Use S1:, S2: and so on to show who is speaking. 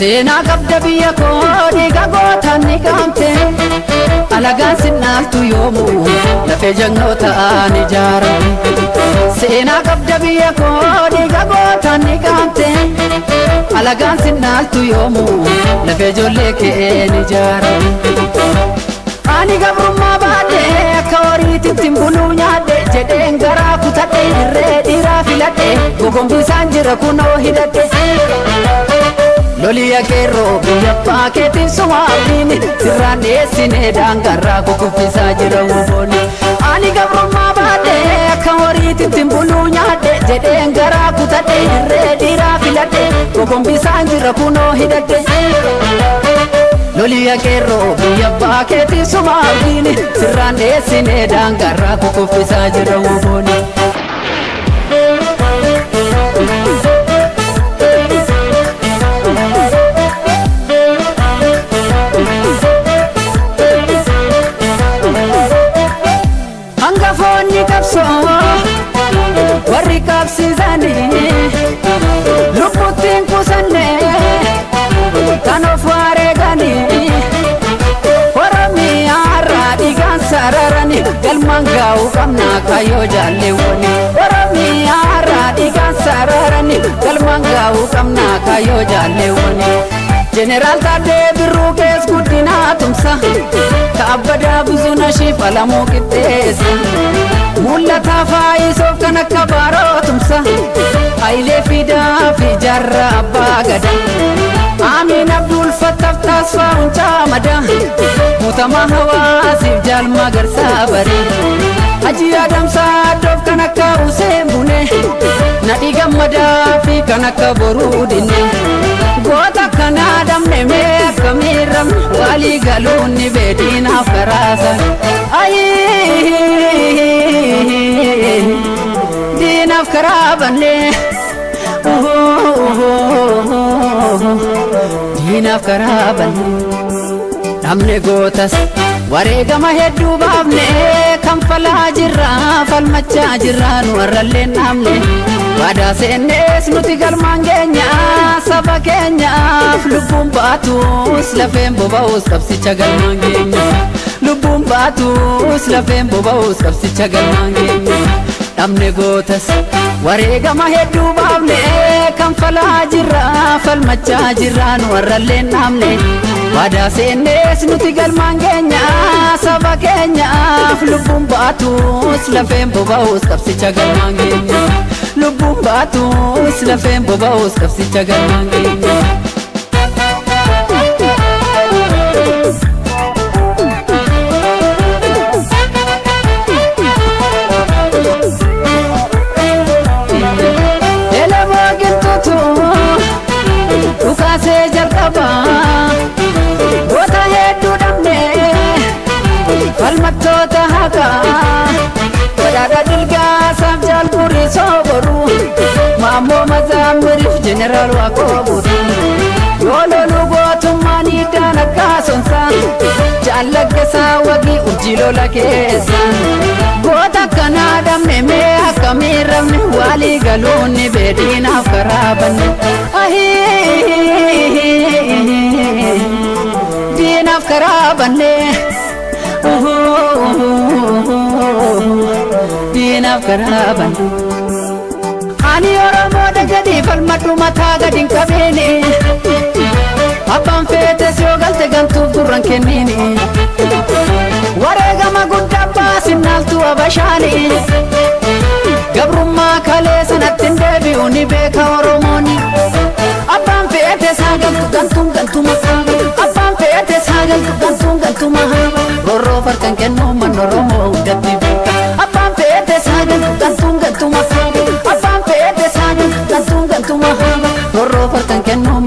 S1: Seenaa qabda biyya koo dhiiga gootaan ni qaamte. Alagaan sinnaaltu yoomuu lafee jagnoota ni ijaaramte. Seenaa qabda biyya koo dhiiga gootaan ni qaamte. Alagaan sinnaaltu yoomuu lafee ijoollee kee ni ijaaramte. Ani gabrummaa baadhe akka horiititti hin buluu nyaadhe jedheen garaa kutadhe irree dhiiraa filadhe gogombisaan jira kunoo hidhadhe. Loliya qeerroo biyya abbaa keetiin sumaafini sirraan dhiyeessine daangarraa kukuffisaa jira wubooni. Ani gabrummaa baadhe akka horiititti hin buluu nyaadhe jedheen garaa kutadhe irree dhiiraa filadhe gogombisaan jira kunoo hidhadhe. Loliya qeerroo biyya abbaa keetiin sumaafini sirraan dhiyeessine daangarraa kukuffisaa jira wubooni. Hangafoonni qabsoo warri qabsiisanii lubbuttiin qusanne kan of wareeganii Oromiyaarraa dhiigaan sararanii galmaan gaa'uu qabna kaayyoo jaalleewwanii. Oromiyaarraa dhiigaan sararanii galmaan gaa'uu qabna kaayyoo jaalleewwanii. Jeneraal Taaddee Birruu kees guddinaa tumsa Kaabbadaa Buzuunashii Falamuu qixxeessa. Mul'ataa faayisoof kan akka baaroo tumsa Hayilee Fidaa fi Jaarraa Abbaa Gadaa. Amiin Abdul Fattaaf Taasfaa Huncaa Madaa. Muutamaa Hawaasiif Jaalmaa Garsaa Barii. Hajii Adamsaa Addoof kan akka Huseen Bunee. Nadhii Gammadaa fi kan akka Boruu Dinnee. Goota akkanaa dhabne mee akkamiin rabne walii galuun ni beediinaaf karaasa. Ayii diinaaf karaa banne. Diinaaf karaa banne. Dhabne gootas wareegama hedduu baafne kanfalaa jirra falmachaa jirra nu warrallee dhaabne. Waadaa seennees nuti galmaan keenya saba keenyaaf lubbuun baatus lafeen boba'us qabsicha galmaan keenya. Lubbuun baatus lafeen boba'us qabsicha galmaan keenya. Dhabne gootas wareegama hedduu baafne kanfalaa jirra falmachaa jirra nu warrallee dhaabne. Waadaa seennees nuti galmaan keenya saba keenyaaf lubbuun baatus lafeen boba'us qabsicha galmaan keenya. Lubbuun baatus lafeen boba'us qabsicha galmaan keenya. Elemoo qilxuutu dhukaasee jalqaba goota hedduu dhabne falmattoota haqaa badhaadha dilgaasaaf jaalburii sooboru maammoo mazaamiriif jeneraal waaqoo guutu yoo loluu gootummaan hiddaan akka sonsa jaallaggasaa wagii urjii lola keessa goota akkanaa dhabne mee akkamiin rabne walii galuun ni beediinaaf karaa banne. Ahii diinaaf karaa banne. Diinaaf karaa banne. Ani Oromoodha jedhii falmadhu mataa gadi hin qabeeni. Abbaan feetes yoo galte gantuuf gurran kenniini. Wareegama guddaa baasinnaaltu abashaani. Gabrummaa kalee sanatti hin deebi'u ni beeka Oromooni. Abbaan feete saagaltu gantuun gantuma. Abbaan feete saagaltu gantuun gantuma. Roorroo farkan kennuu manni Oromoo hundatti beeka. Abbaan feete saagaltu gantuun gantuma. Abbaan feete saagaltu gantuun gantuma. Roorroo farkan kennuu